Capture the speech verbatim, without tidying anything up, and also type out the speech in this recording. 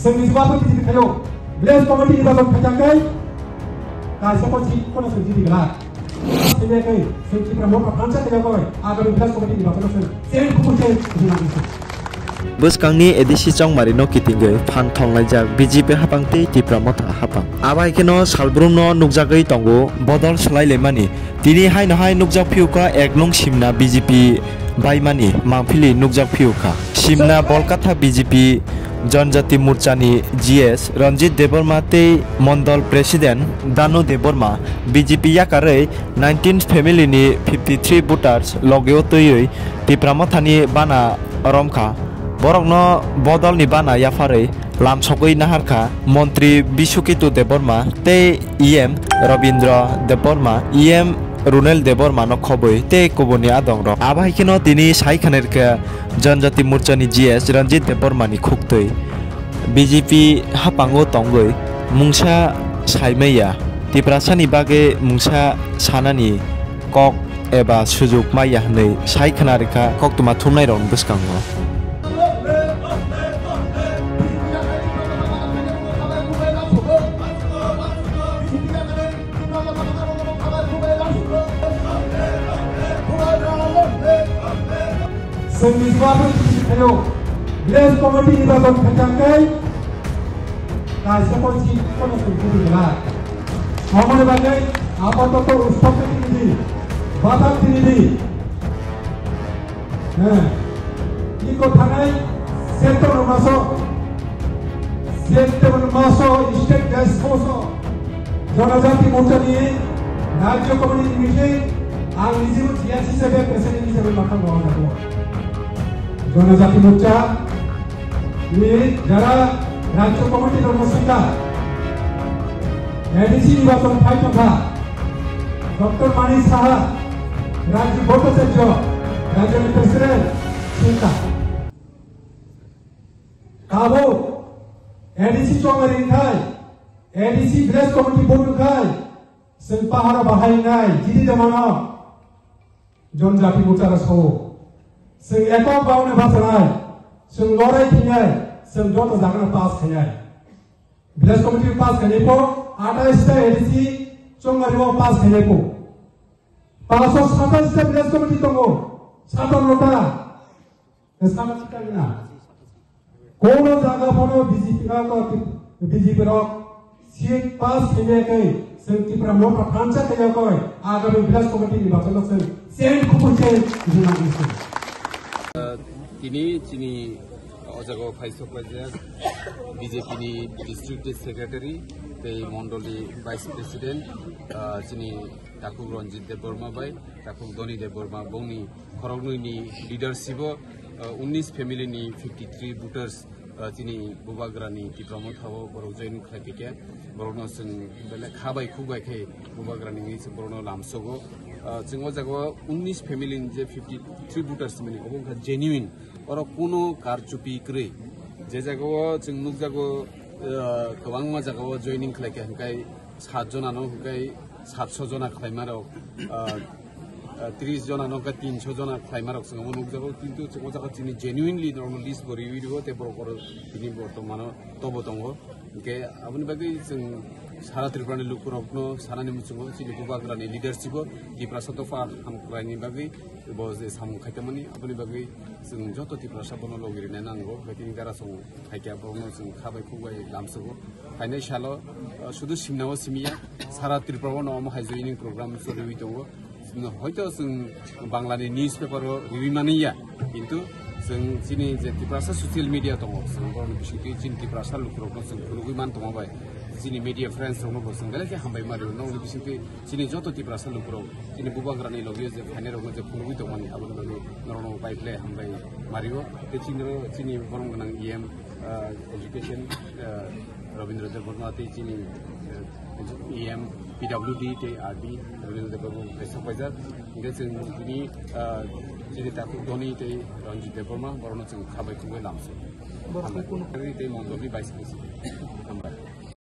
Chwng ni jwabo B J P khayo. Village committee ni bagwi khajaknai. Kaisa ko si kono chwng jiti glak. Sini kai chwng Tipra Motha phansa khayo koi. Agami village committee ni bagwi chwng chen kuku chen jina kuku. Bwskangni A D C chongmari no kitingwi phan thonglaijak B J P hapang tei Tipra Motha hapang. Abai kheno salbrum no nukjagwi tongo bodol swlailaimani. Tini haino hai nukjak phiukha ek nung simna B J P baimani mangphili nukjak phiukha. Simna Bolkatha B J P Janjati Morchani G S Ranjit Debbarma tei Mondol President Danu Debbarma B J P yakarwi nineteen family ni fifty three voters logeo twiwi Tipra Mothani bana romkha. Borokno bodolni bana yapharwi lamsogwi naharkha Montri Bisuketu Debbarma tei E M Rabindra Debbarma, E M Runel Debbarma no khobwi tei kubuni adongrok. Abo hai kheno tini sai khanerkha Janjati Morchani G S Ranjit Debbarma ni khuktwi B J P hapango tongwi mungsa saimaya, Tiprasani bagwi mungsa sanani kok eba sujuk maya hwnwi sai khna rikha koktwma thumnairokni bwskango. Chwngni jwabo thayo, village committee ni bagwi khajaknai, kaisa ko si kono chwng kiri glak. Omoni bagwi apatoto utsob ni tini di, bathang tini di. Heh. Iko thanai September maso, September maso state guest house o Janajati Morchani Rajya Committee meeting ang nijibo G S hisabe president hisabe mathang rwna jago. Janajati Morcha ni jara Rajya Committee rok singkha, A D C nirbachon phai tongkha, Doctor Manik Saha, Rajiv Bhattacharya, Rajani President, singkha. Tabuk A D C chongmari khai, A D C Village Committee board khai, chwng paharo bahai nai, jiri jamano, Janajati Morcha rok sao. Chwng ekok baune bachanai, chwng lorai khinai, chwng joto jagano pass khainai. Village Committee pass khainai po, atais ta A D C chongmari o pass khainai po. Paso satais ta Village Committee tongo, satanno ta. Sama kita gina. Kono jaga phano B J P rok, B J P rok seat pass khainai kai, chwng Tipra Motha phansa khainai kai, agami Village Committee ni bathang chwng change, kuku change, jina isi. Tini chini o jaga o phai sok laijak B J P ni District Secretary tei Mondol ni Vice President, ah, chini Takhuk Ranjit Debbarma bai, Takhuk Dhoni Debbarma, bongni khoroknwi ni leadership o, ah, unnish family ni fifty three voters, ah, chini Bubagrani Tipra Motha o borok join khlai phaikha. Borokno chwng belai kha bai khuk bai khe Bubagrani wngwi chwng borokno lamsogo. Ah, chwng o jaga o unnish family ni je fifty three voters mani, obo wngkha genuine, oro kuno karchupi kwrwi. Je jaga o chwng nukjago, ah, kwbangma jaga o joining khlai kha, hwnkhe sat jona no hwnkhe satso jona khlaima rok, ah, ah, tris jona no hwnkhe tinso jona khlaima rok chwng omo nukjago, kintu chwng o jaga chini genuinely norok no list bo riwi rwo tei borok oro tini bortomano tobo tongo. Hwnkhe aboni bagwi chwng sara Tripura ni lukurokno sanani muchungo chini Bubagrani leadership o Tiprasa dopha hamkraini bagwi bo je samung khaitangmani aboni bagwi chwng joto Tiprasa bono logi rina nango, hwnkhe tini Darasong phaikha borokno chwng kha bai khuk bai lamsogo. Phainai salo, ah, sudu simnao simiya, sara Tripura o no omo hai joining program choliwi tongo. Hoito chwng Bangla ni newspaper o riwi mani ya, kintu chwng chini je Tiprasa social media tongo, chwng borokni bisingtwi chini Tiprasa lukurokno chwng phunugwi man tongma bai chini media friends rokno bo chwng belai khe hambai mani rw. Nokni bisingtwi chini joto Tiprasa lukurok chini Bubagrani logio je phainai rokno je phunugwi tongmani aboni bagwi norokno bai khlai hambai mario. Tei chini oro chini borom gwnang E M, ah, education, ah, Rabindra Debbarma tei chini, eh, E M P W D tei R D Rabindra Debbarma bai sok paijak. Hingke chwng bini, ah, chini takhuk Dhoni tei Ranjit Debbarma borokno chwng kha bai khuk bai lamsai. Borok hambai. Tei Mondolni Vice President. Hambai.